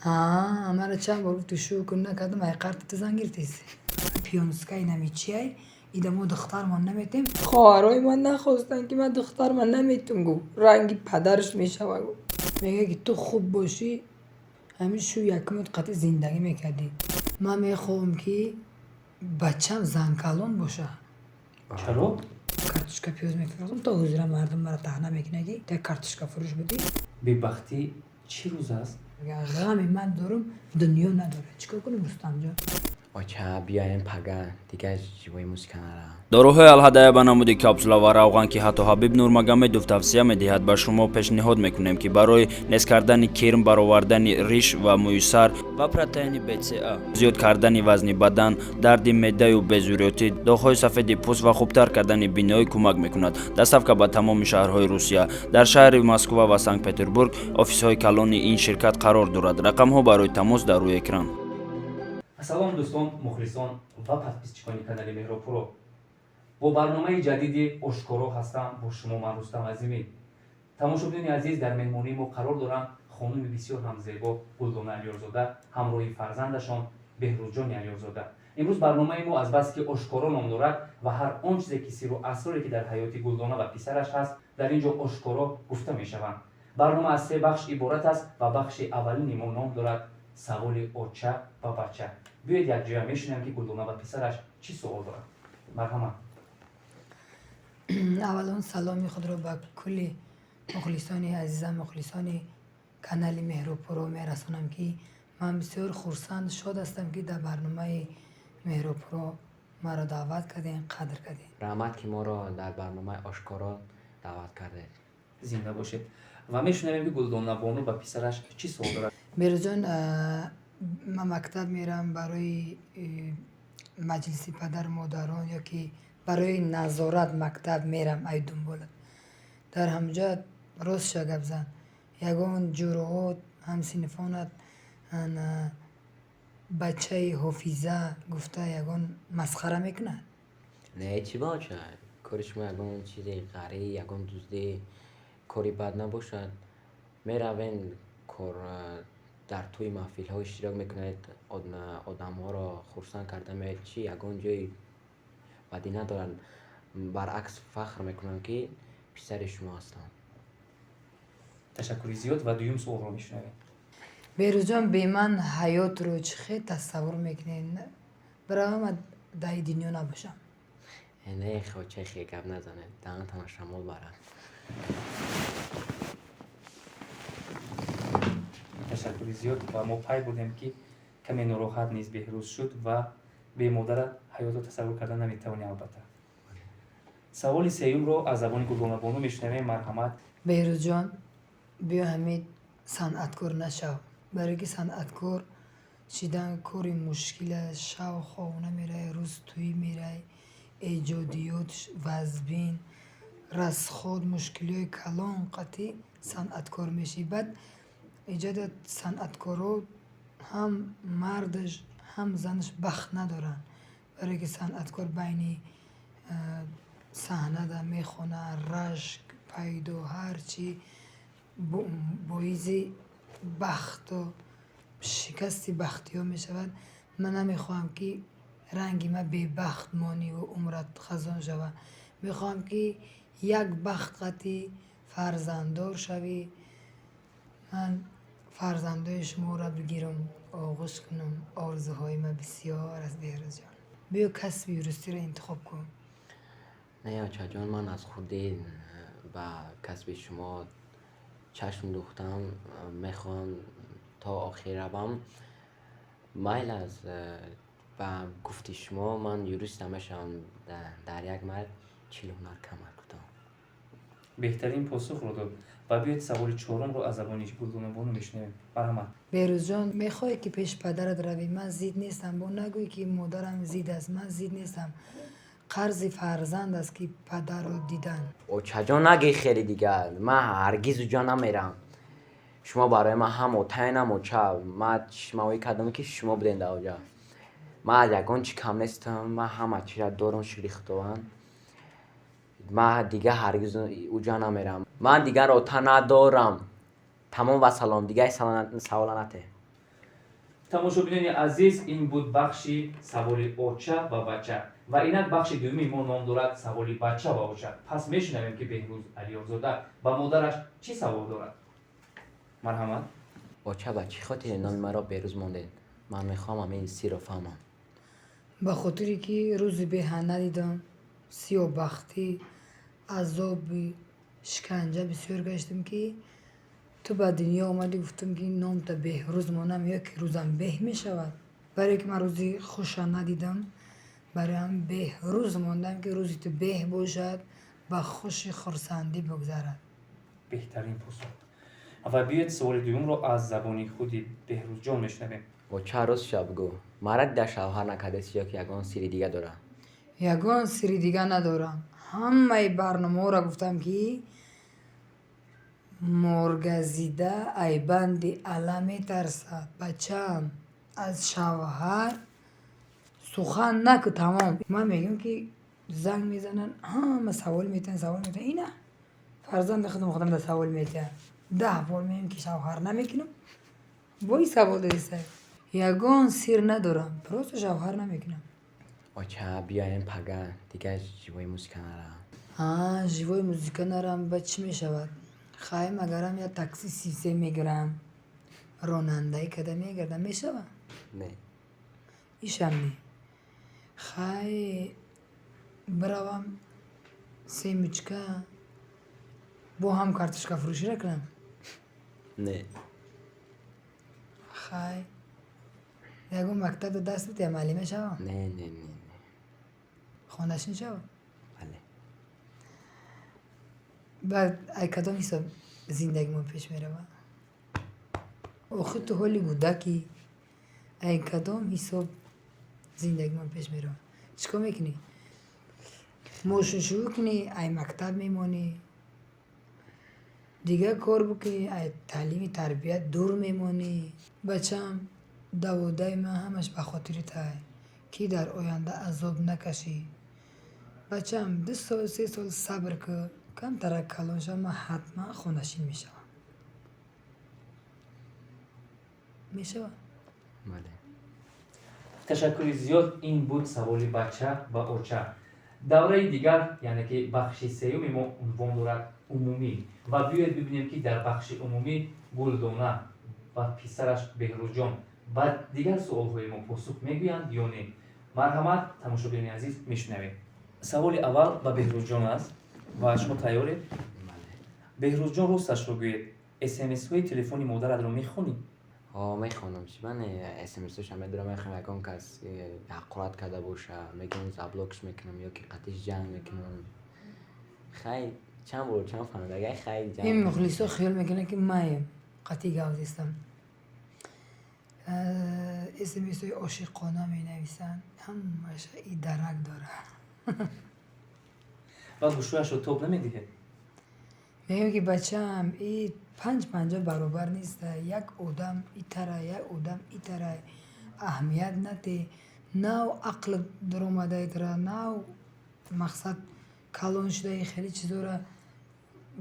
Мара чанд бор гуфту шу кун, накардам. Ай қарти ту зан гирифтеси. Пионскай нами чиай, ида мо духтармон наметем. Хоҳарои ман нахостанд, ки ман духтарман наметум, гуфт, ранги падараш мешава, гуфт. Мега ки ту хуб бошӣ, ҳамин шу якумот қатъи зиндагӣ мекардӣ. Ман мехоҳам, ки бачам занкалон боша. Чаро? Картошка, пиёз мефурӯхтам. То ҳозира мардум мара таҳна мекунад, ки як картошкафурӯш будӣ. Бебахтӣ чӣ рӯз аст? Ғами ман дорум, дунё надорад. Чӣ кор кунем, Рустамҷон? Оча, биёем, пага дигар живой музыка нарам. Доруҳои Алҳадая ба намуди капсула ва равған, ки ҳатто Ҳабиб Нурмагомедов тавсия медиҳад, ба шумо пешниҳод мекунем, ки барои нест кардани кирм, баровардани риш ва мӯйсар ва протеини БЦА, зиёд кардани вазни бадан, дарди меъдаю безурётӣ, доғҳои сафеди пӯст ва хубтар кардани биноӣ кӯмак мекунад. Доставка ба тамоми шаҳрҳои Русия. Дар шаҳри Москва ва Санкт Петербург офисҳои калони ин ширкат қарор дорад. Рақамҳо барои тамос дар рӯи экран. Салом, дӯстон, мухлисон ва подписчикони канали Меҳробпуро. Бо барномаи ҷадиди «Ошкоро» ҳастам бо шумо ман, Рустам Азимӣ. Тамошобинони азиз, дар меҳмонии мо қарор доранд хонуми бисёр ҳам зебо Гулдона Алиёрзода ҳамроҳи фарзандашон Беҳрӯзҷони Алиёрзода. Имрӯз барномаи мо азбаски «Ошкоро» ном дорад ва ҳар он чизе ки сирру асроре ки дар ҳаёти Гулдона ва писараш ҳаст, дар ин ҷо ошкоро гуфта мешаванд. Барнома аз се бахш иборат аст ва бахши аввалини мо ном дорад «Саволи оча ба бача». Биёед, якҷоя мешунавем, ки Гулдона ба писараш чӣ суол дорад. Марҳамат. Аввалон саломи худро ба кулли мухлисони азизам, мухлисони канали Меҳробпуро мерасонам, ки ман бисёр хурсанд, шод ҳастам, ки дар барномаи Меҳробпуро маро даъват кардем, қадр кардем. Раҳмат, ки моро дар барномаи «Ошкоро» даъват кардед. Зинда бошед. Ва мешунавем, ки Гулдона бону ба писараш чӣ суол дорад. Беҳрӯзҷон, ман мактаб мерам, барои маҷлиси падару модарон ё ки барои назорат мактаб мерам. Ай дунболат дар ҳамҷа ростша гап зан, ягон ҷуроот ҳамсинфонат бачаи ҳофиза гуфта ягон масхара мекунад? Не, чӣ ба, оча? Кори шумо ягон чизи ғарӣ, ягон дуздӣ, кори бад набошад. Меравен, кор дар тӯи маҳфилҳо иштирок мекунед, одамҳоро хурсанд карда меоед. Чӣ, ягон ҷои бадӣ надорад. Баръакс, фахр мекунам, ки писари шумо ҳастам. Ташаккури зиёд ва дуюм суолро мешунавем. Беҳрӯзҷон, бе ман ҳаётро чӣ хел тасаввур мекунед? Барои ман дар ин дунё набошам. Не, оча, хе гап назанед, даҳантама шамол барад. Ташаккури зиёд. Ва мо пай бурдем, ки каме нороҳат низ Беҳрӯз шуд ва бемодара ҳаётро тасаввур карда наметавонӣ, албатта. Саволи сеюмро аз забони Гулдонабону мешунавем. Марҳамат. Беҳрӯзҷон, биё, ҳамин санъаткор нашав, барое ки санъаткор шидан кори мушкил аст. Шав хов намерай, рӯз тӯй мерай, эҷодиёт вазбин, расход, мушкилиҳои калон қатъи санъаткор мешӣ. Баъд иҷода санъаткоро ҳам мардаш, ҳам занаш бахт надоранд, барое ки санъаткор байни саҳнада мехонад, рашк пайдо, ҳар чӣ боиси бахту шикасти бахтиҳо мешавад. Ман намехоҳам, ки ранги ман бебахт мониву умрат хазон шавад. Мехоҳам, ки як бахт қатъи фарзанддор шавӣ, ман фарзандои шуморо бигирам, оғӯш кунам. Орзуҳои ман бисёр аст, Беҳрӯзҷон. Биё, касби юристиро интихоб кун. Не, очаҷон, ман аз хурдӣ ба касби шумо чашм духтам, мехоҳам то охир равам. Майл аз, ба гуфти шумо ман юристам мешавам. Дар як мард 40 ҳунар кам аст, гуфтам. Беҳтарин посухро дод. Ва биёед, саволи чорумро аз забони Гулдонабону мешунавем. Марҳамат. Беҳрӯзҷон, мехоҳӣ, ки пеши падарат равӣ? Ман зид нестам. Бо нагӯй, ки модарам зид аст. Ман зид нестам. Қарзи фарзанд аст, ки падарро дидан. Очаҷон, нагӣ хеле дигар, ман ҳаргиз уҷо намерам. Шумо барои ман ҳам отаен, ҳам оча. Ман чишмаҳое кардам, ки шумо будем дар оҷа. Ман аз ягон чӣ кам нестам, ман ҳама чизро дорам, шукри Худованд. Ман дигар ҳаргиз уҷа намерам. Ман дигар ота надорам. Тамом ва салом, дигар савола натеҳ. Тамошобинони азиз, ин буд бахши саволи оча ва бача ва инак бахши дуюми мо ном дорад саволи бача ва оча. Пас мешунавем, ки Беҳрӯз Алиёрзода ба модараш чӣ савол дорад. Марҳамат. Оча, ба чӣ хотире номи маро Берӯз мондед? Ман мехоҳам ҳамин сирро фаҳмам. Ба хотире ки рӯзи беҳа надидам, сиёбахтӣ, азоби шиканҷа бисёр гаштам, ки ту ба дунё омадӣ, гуфтам, ки номта Беҳрӯз монам ё ки рӯзам беҳ мешавад. Барое ки ман рӯзи хуша надидам, барои ҳам Беҳрӯз мондам, ки рӯзи ту беҳ бошад, ба хуши хурсандӣ бигзарад. Беҳтарин посух. Ва биёед, саволи дуюмро аз забони худи Беҳрӯзҷон мешунавем. Оча, рост ша бигӯ, мара дида шавҳар накардест ё ки ягон сири дига дора? Ягон сири дига надорам. Ҳамаи барномаҳоро гуфтам, ки моргазида айбанди ала метарсад. Бачаам, аз шавҳар сухан наку, тамом. Ман мегӯям, ки занг мезананд, ҳама савол метиҳанд, савол метиҳанд. Ина фарзанди худам да савол метиҳанд. 10 бор мегӯям, ки шавҳар намекунам, бо ин савол додиста. Ягон сир надорам, просто шавҳар намекунам. Оча, биёем, пага дигар живой музыка нарам. А, живой музыка нарам, ба чӣ мешавад? Хайм, агарам я такси сисе мегирам, ронандаӣ када мегардам, мешавад? Не. Ишам не. Хай, биравам семечка бо ҳам картошкафурӯширо кунам? Не. Хай, ягон мактабда даст бития, муаллима шавам? Не, не, не. Хонашин шавам? Бале. Баъд ай кадом ҳисоб зиндагимон пеш меравад? Охир ту ҳоли кӯдакӣ. Ай кадом ҳисоб зиндагимон пеш меравад? Чӣ кор мекунӣ? Мошиншӯӣ кунӣ, ай мактаб мемонӣ, дигар кор бикунӣ, ай таълими тарбият дур мемонӣ. Бачаам, даводаи ман ҳамаш ба хотири тай, ки дар оянда азоб накашӣ. Бачаам, 2 сол, 3 сол сабр кун, камтарак калон шавам, ман ҳатман хонашин мешавам. Мешавад? Бале. Ташаккури зиёд. Ин буд саволи бача ва оча. Давраи дигар, яъне ки бахши сеюми мо унвон дорад умумӣ. Ва биёед бибинем, ки дар бахши умумӣ Гулдона ва писараш Беҳрӯзҷон ба дигар суолҳои мо посух мегӯянд ё не. Марҳамат, тамошобинони азиз, мешунавем. Саволи аввал ба Беҳрӯзҷон аст ва шумо тайёред? Бале. Беҳрӯзҷон, росташро гӯед, смсҳои телефони модаратро мехонӣ? Ҳо, мехонам. Чӣ ман смсоша медорам, мехоҳам, ягон кас ҳақорат карда боша, мегӯям, заблокш мекунам ё ки қатиш ҷанг мекунам. Хай, чанд бор чанд фаҳмидагай, хай, ҷанг. Ин мухлисо хиёл мекунанд, ки маем қатъи гап зистам. Смсҳои ошиқона менависанд, ҳамаша и дарак дорад. Ва гӯшояшро тоб намедиҳед? Мегӯям, ки бачаам, и панҷ панҷа баробар неста. Як одам итара, як одам итара, аҳамият наде. Нав ақл даромадаитра, нав мақсад калон шудаи, хеле чизоро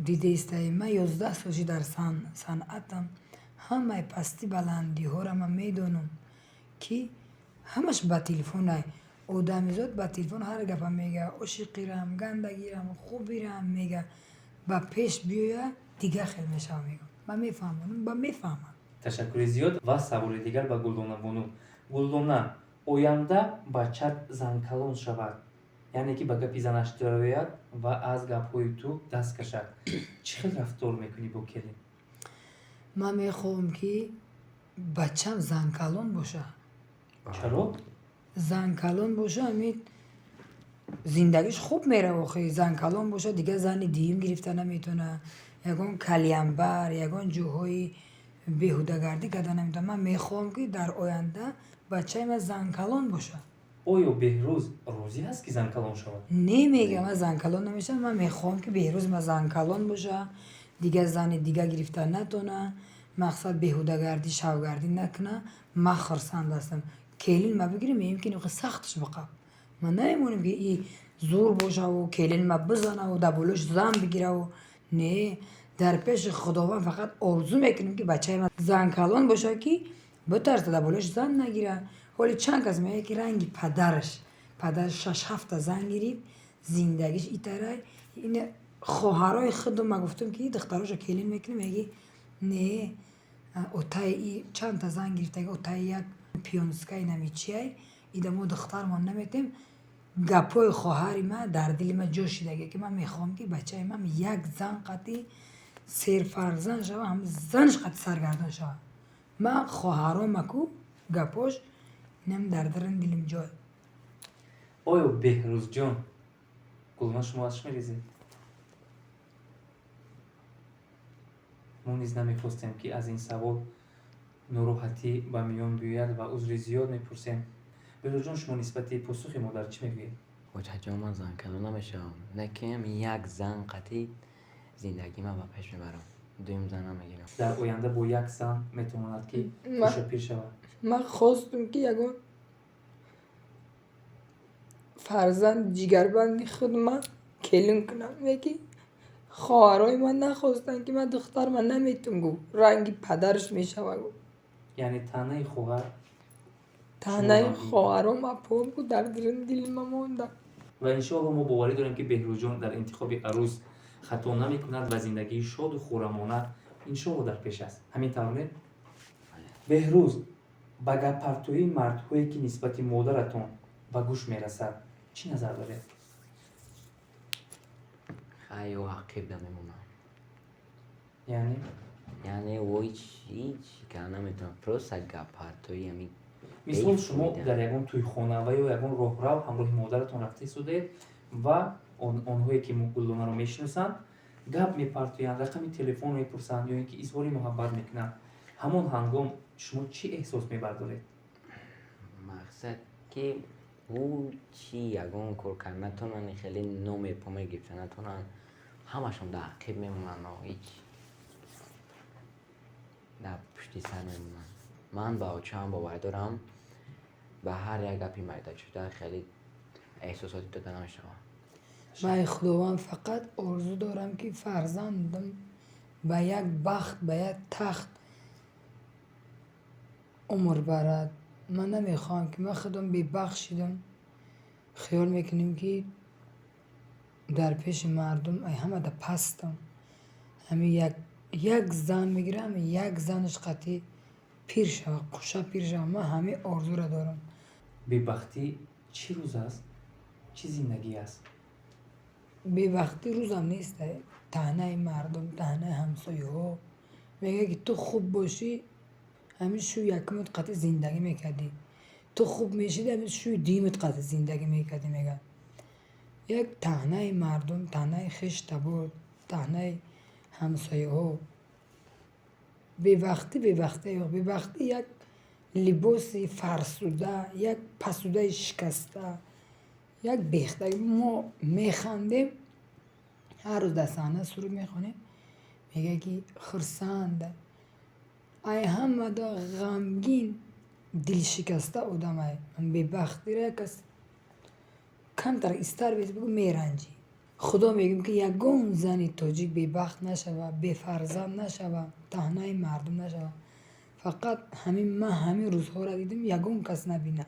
дидаистаи. Ман 11 сол ши дар санъатам, ҳамаи пасти баландиҳоро ман медонам, ки ҳамаш ба телефонай. Одамизод ба телефон ҳар гапа мега, ошиқирам, гандагирам, хубирам мега, ба пеш биёя, дигар хел мешава. Мегӯям, ман мефаҳмонам, ба мефаҳмам. Ташаккури зиёд. Ва саволи дигар ба Гулдона бону. Гулдона, оянда бачат занкалон шавад, яъне ки ба гапи занаш дарояд ва аз гапҳои ту даст кашад, чӣ хел рафтор мекунӣ бо келин? Ман мехоҳам, ки бачам занкалон боша. Чаро? Занкалон боша, ами зиндагиш хуб мерава. Охи, занкалон боша, дигар зани дуюм гирифта наметавона, ягон кальянбар, ягон ҷоҳои беҳудагардӣ карда наметавона. Ман мехоҳам, ки дар оянда бачаи ман занкалон боша. Оё Беҳрӯз розӣ аст, ки занкалон шавад? Не, мегам, ман занкалон намешавам. Ман мехоҳам, ки Беҳрӯз ман занкалон боша, дигар зани дига гирифта натона, мақсад беҳудагардӣ, шавгардӣ накуна. Ман хурсанд ҳастам. Келин ма бигирем, мегӯем, ки сахтш биқаб. Ман намемонем, ки и зур бошаву келин ма бизанаву дар болош зан бигираву. Не, дар пеши Худованд фақат орзу мекунем, ки бачаи ман занкалон боша, ки Битарса, дар болош зан нагира. Ҳоли чанд кас мегӯяд, ки ранги падараш, падараш шаш-ҳафта зан гирифт, зиндагиш итарай. Ина хоҳарои худам ма гуфтам, ки духтароша келин мекунем, меги не, отаи и чандта зан гирифтаги, отаи як пионскаи намичиай, ида мо духтармон наметем. Гапҳои хоҳари ма дар дили ма ҷо шидаге, ки ман мехоҳам, ки бачаи ман як зан қатӣ серфарзанд шава, ҳам занаш қатӣ саргардон шава. Ман хоҳарома ку гапош инам дар дарин дилим ҷой. Оё, Беҳрӯзҷон, Гулнор, шумо аз чӣ мерезед? Мо низ намехостем, ки аз ин савол нороҳатӣ ба миён биёяд ва узри зиёд мепурсем. Беҳрӯзҷон, шумо нисбати посухи модар чӣ мегӯед? Очаҷон, ман занкалон намешавам, не ки як зан қатӣ зиндагима ба пеш мебарам, дуюм зан намегирам. Дар оянда бо як зан метавонад, ки пир шавад. Ман хостум, ки ягон фарзанд ҷигарбанди худма келин кунам, лекин хоҳарои ман нахостанд, ки ман духтарма наметум, гуфт, ранги падараш мешава, гуфт. Яъне таънаи хоҳар Таънаи хоҳаром апом ку дар дирин дилима монда. Ва иншоалло мо боварӣ дорем, ки Беҳрӯзҷон дар интихоби арӯс хато намекунад ва зиндагии шоду хуррамона иншоалло дар пеш аст. Ҳамин тавр не, Беҳрӯз? Ба гаппартоии мардҳое, ки нисбати модаратон ба гӯш мерасад, чӣ назар доред? Хай, ӯ ақибда мемонам. Яъне? Яъне ӯ ҳеҷ гап наметавонад, просто гаппартои ами. Мисол, шумо дар ягон тӯйхона ва ё ягон роҳрав ҳамроҳи модаратон рафта истодаед ва онҳое, ки Гулдонаро мешиносанд, гап мепартоянд, рақами телефон мепурсанд ё ин ки изҳори муҳаббат мекунанд. Ҳамон ҳангом шумо чӣ эҳсос мебардоред? Мақсад, ки ӯ чӣ ягон кор карда натонанд, хеле номе поме гирифта натонанд, ҳамашон дар ақиб мемонанд, ҳеҷ дар пушти сар мемонанд. Ман ба очаам бовар дорам, ба ҳар як гапи майдашуда хеле эҳсосотӣ дода намешавам. Ман, Худованд, фақат орзу дорам, ки фарзандам ба як бахт, ба як тахт умр барад. Ман намехоҳам, ки ман худам бебахт шидам. Хиёл мекунем, ки дар пеши мардум ай ҳамада пастам. Ҳами як зан мегирам, як занаш қатӣ пир шава, қуша пир шава. Ман ҳамин орзуро дорам. Бебахтӣ чӣ рӯз аст, чӣ зиндагӣ аст? Бебахтӣ рӯзам нест. Таънаи мардум, таънаи ҳамсояҳо. Мегӯяд, ки ту хуб бошӣ, ҳамин шӯи якумат қатӣ зиндагӣ мекардӣ, ту хуб мешидӣ, ҳамин шӯи дуюмат қатӣ зиндагӣ мекардӣ, мегӯяд. Як таънаи мардум, таънаи хештабор, таънаи ҳамсояҳо. Бебахтӣ, бебахтӣ, бебахтӣ як либоси фарсуда, як пасудаи шикаста, як бехтагӣ. Мо механдем, ҳар рӯз дар саҳна суруд мехонем, мегӯяд, ки хурсанд, ай ҳамада ғамгин, дилшикаста одамай. Бебахтиро як кас камтар истар бес бигӯ, меранҷӣ. Худо мегӯем, ки ягон зани тоҷик бебахт нашава, бефарзанд нашава, таънаи мардум нашава. Фақат ҳамин ман ҳамин рӯзҳоро дидам, ягон кас набина.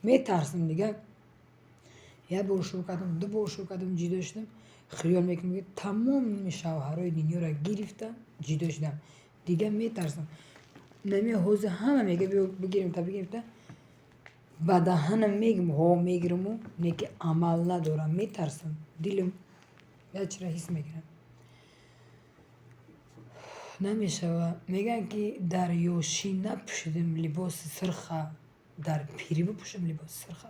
Метарсам дигар. Як бор шӯ кардам, ду бор шӯ кардам, ҷудо шудам. Хиёл мекунам, ки тамоми шавҳарои дунёро гирифтам, ҷудо шудам. Дигар метарсам. Нами ҳозир ҳама мега, биё бигирем та, бигирем та. Ба даҳанам мегӯм, ҳо, мегираму, не ки амал надорам, метарсам. Дилам як чиро ҳис мекунам. Намешава. Мегӯянд, ки дар ёшӣ напӯшидем либоси сирха, дар пирӣ бипӯшем либоси сирха.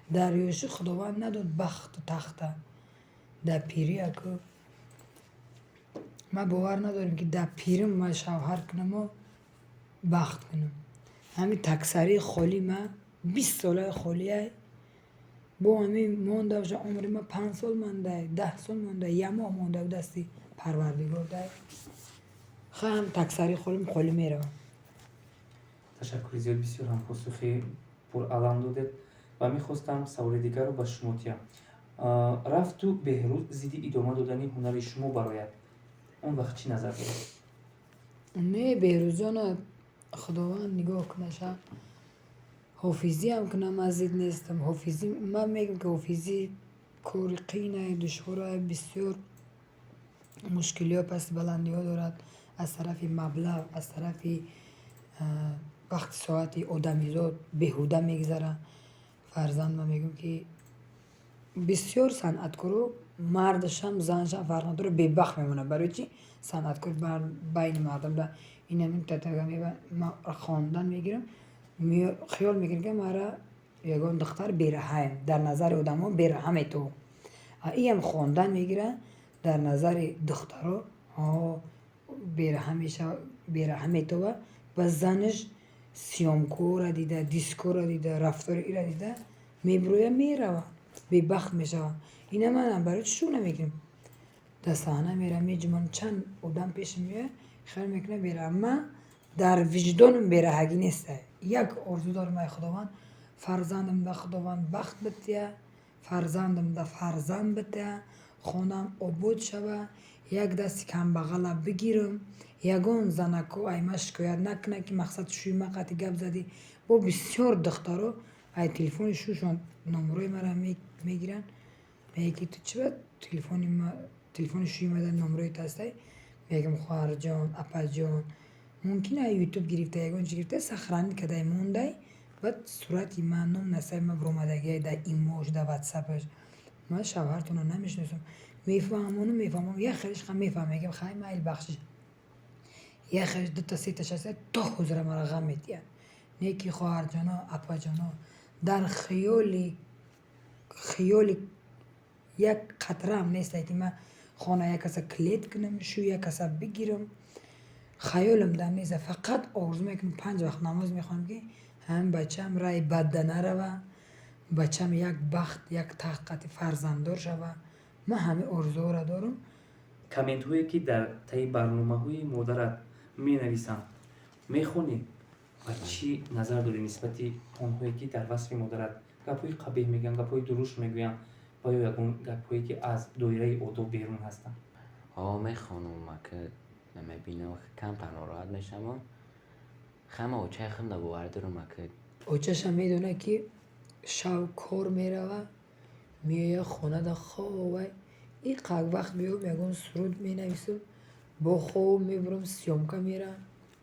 Дар ёшӣ Худованд надод бахту тахта. Дар пирӣ аку ман бовар надорам, ки дар пирим ман шавҳар кунаму бахт кунам. Ҳамин таксарии холӣ ман 20 солаи холиай, бо ҳамин монда боша, умри ман 5 сол мондай, 10 сол мондай, як моҳ монда, дасти Парвардигор дай. Хай, ҳам таксарии холим холӣ меравам. Ташаккури зиёд, бисёр ҳам посухи пуралам додед ва мехостам саволи дигарро ба шумо диҳам. Рафту Беҳрӯз зидди идома додани ҳунари шумо барояд, он вақт чӣ назар доред? Не, Беҳрӯзҷона Худованд нигоҳ кунаша. Ҳофизиам кунам, ман зид нестам. Ҳофизӣ, ман мегӯям, ки ҳофизӣ кори қийнае, душворае, бисёр мушкилиҳо, пасту баландиҳо дорад аз тарафи маблағ, аз тарафи вақти соати одамизод беҳуда мегзара. Фарзанд, ман мегӯям, ки бисёр санъаткоро мардашам, занашам фарқ надорад, бебахт мемонад. Барои чӣ? Санъаткор байни мардумда инамин ман хондан мегирам, хиёл мекунам, ки мара ягон духтар бераҳаем, дар назари одамо бераҳа метавом. Иам хондан мегира, дар назари духтаро бераҳа мешава, бераҳа метова. Ва занаш съёмкора дида, дискора дида, рафтори ира дида мебироя, мерава, бебахт мешава. Ина манам барои чӣ шуғл намекунем? Дар саҳна мерам, меҷумам, чанд одам пешам меояд, хиёл мекунад бераҳа. Ман дар виҷдонам бераҳагӣ неста. Як орзу дорам: ай Худованд, фарзандам да Худованд бахт бития, фарзандам да фарзанд бития, хонаам обод шава, як дасти камбағала бигирам, ягон занако ай ман шикоят накунад, ки мақсад шӯи ман қати гап задӣ. Бо бисёр духтаро ай телефони шӯшон номерои маро мегиранд, мегӯяд, ки ту чӣ ба телефони шӯи мада номерои ту ҳастай? Мегӯям: хоҳарҷон, апаҷон, мумкин ай Ютуб гирифта, ягон чи гирифта, сохранить кардай, мондай. Баъд сурати ман, ном насаби ман биромадагиай дар имош, дар Ватсапаш. Ман шавҳартонро намешиносам. Мефаҳмонам, мефаҳмонам, як хелеш мефаҳмам, мегӯям: хай, майл, бахшиш. Як хелеш дута сеташ ҳаста, то ҳозира маро ғам медиҳанд. Не ки, хоҳарҷоно, апаҷоно, дар хиёли як қатраам несте, ки ман хона як каса клет кунам, шӯи як каса бигирам. Хаёлам дар нест. Фақат орзу мекунам, панҷ вақт намоз мехонам, ки ҳамин бачаам раи бадда нарава, бачаам як бахт, як тахт қати фарзанддор шава. Ман ҳамин орзуҳоро дорам. Комментҳое, ки дар таи барномаҳои модарат менависанд, мехонӣ ва чӣ назар дорӣ нисбати онҳое, ки дар васфи модарат гапҳои қабеҳ мегӯянд, гапҳои дурушт мегӯянд ва ё ягон гапҳое, ки аз доираи одоб берун ҳастанд? Ҳо, мехонам, ака, мебинам, камтар нороҳат мешавам. Хама очаи худам бовар дорам, ака. Очашам медонад, ки шав кор мерава, меояд, хонада хобай. Иқак вақт биём, ягон суруд менависам, бо хоб мебурам, съёмка мерам,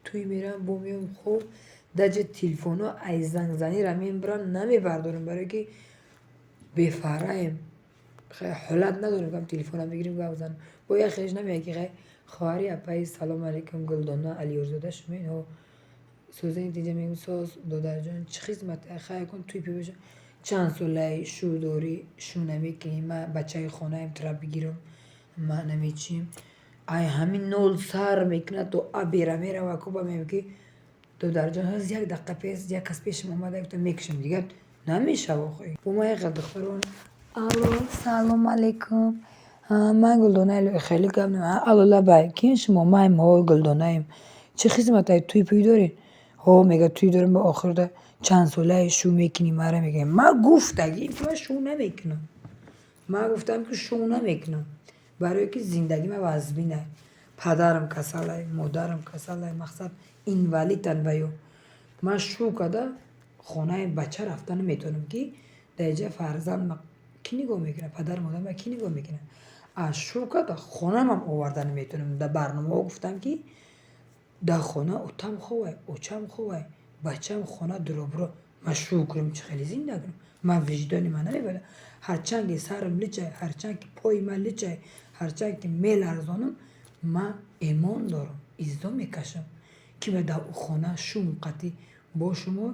тӯй мерам, бо меоям, хоб. Даҷа телефонҳо ай зангзанира мебуранд, намебардорам, барое ки бефаҳраем, ҳолат надорем, кам телефона бигирем, гап занем. Бо як хелеш намеяд, ки хай, хоҳари апаи, салому алайкум, Гулдона Алиёрзода шумоед? Ҳо, созани тинҷа? Мегӯм: соз, додарҷон, чӣ хизмат? Хай, ягон тӯй пи боша. Чанд солаи шу дорӣ, шу намекунӣ? Ман бачаи хонаем, тура бигирам, ман намечим. Ай ҳамин нол сар мекунад то абера мерава. Куба мегӯям, ки додарҷон, ҳоз як дақиқа пес як кас пешам омада, гуфта мекушам, дигар намешава охи. Бо ман як духтаро: алло, салому алайкум, ман Гулдона. Хеле гап. Алло, лабай, киен шумо? Маем, ҳо, Гулдонаем, чӣ хизматае? Тӯй пӯй доред? Ҳо, мега, тӯй дорем. Ба охирда чанд солаи шу мекунӣ мара? Мегӯям: ман гуфтагим, ки ман шу намекунам. Ман гуфтам, ки шу намекунам, барое ки зиндагӣ ман вазминай, падарам касалай, модарам касалай, мақсад инвалиданд ва ё ман шу карда хонаи бача рафта наметавонам, ки дар инҷа фарзанд кӣ нигоҳ мекунад, падару модарам кӣ нигоҳ мекунад? Аз шу карда хонаамам оварда наметавонам. Дар барномаҳо гуфтам, ки дар хона отам ховай, очам ховай, бачаам хона дуробуро. Ман шу кунам, чӣ хеле зинда кунам? Ман виҷдони ман намебарад. Ҳарчанд ки сарам личай, ҳарчанд ки пои ман личай, ҳарчанд ки меларзонам, ман эмон дорам, иззо мекашам, ки ма дар хона шум қатӣ бошуму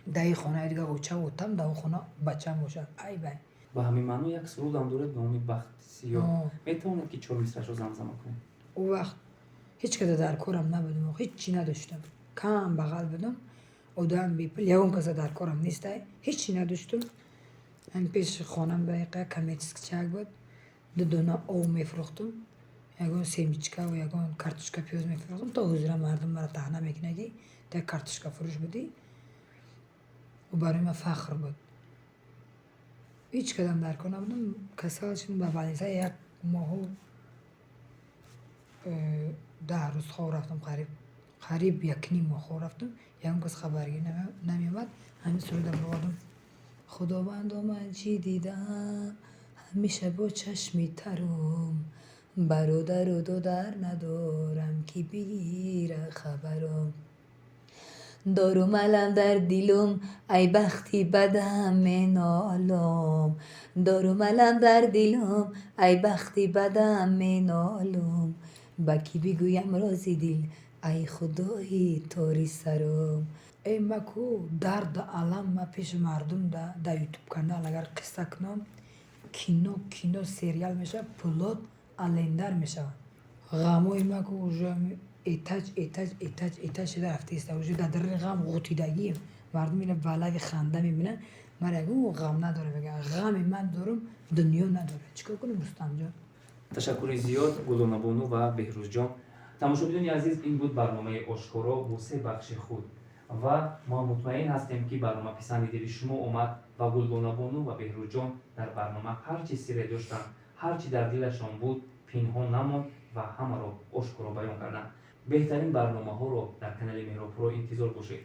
дар ин хонаи дигар очаву отам, дар он хона бачаам бошад. Айбай. Ба ҳамин маъно як сурудам доред ба номи «Бахти сиёҳ». Метавонед, ки чор мисраашро замзама кунед? Ӯ вақт ҳеҷ каса дар корам набудам, ҳеҷ чӣ надоштам, кам бағал будам, одам бепул, ягон каса дар корам нестай, ҳеҷ чӣ надоштум. Ҳамин пеши хонам ба як коммерческий чак буд, ду дона ов мефурӯхтум, ягон семечкаву ягон картошка, пиёз мефурӯхтум. То ҳозира мардум маро таҳна мекунад, ки ту як картошкафурӯш будӣ. Ӯ барои ман фахр буд. Ҳеҷ кадам дар кор набудам. Касал шудам, ба больница як моҳу 10 рӯз хоб рафтам қариб. Қариб якним моҳ хоб рафтам, ягон кас хабаргирӣ намеомад. Ҳамин суруда баровардам. Худовандо, ман чӣ дидам, ҳамеша бо чашми тарум, бародару додар надорам, ки бигира хабарум. Дорум алам дар дилум, ай бахти бадам менолум. Дорум алам дар дилум, ай бахти бадам менолум. Ба кӣ бигӯям рози дил, ай худои тори сарум. Эй, ма ку дарду алам ма пеши мардум да Ютуб канал агар қисса кунам, кино, сериал мешавад, пулот алендар мешавад. Ғамои ма ку уже этаж, этаж, этаж, этаж шуда рафтааста, уже дар даруни ғам ғутидагием. Мардум ина ба лаби ханда мебинанд, ман ягон ғам надорам. Мегӯям, ғами ман дорум, дунё надорад. Чӣ кор кунем, Рустамҷон? Ташаккури зиёд, Гулдонабону ва Беҳрӯзҷон. Тамошобинони азиз, ин буд барномаи «Ошкоро» бо се бахши худ ва мо мутмаин ҳастем, ки барнома писанди дили шумо омад ва Гулдонабону ва Беҳрӯзҷон дар барнома ҳар чи сирре доштанд, ҳар чи дар дилашон буд, пинҳон намонд ва ҳамаро ошкоро баён карданд. Беҳтарин барномаҳоро дар канали Меҳробпуро интизор бошед.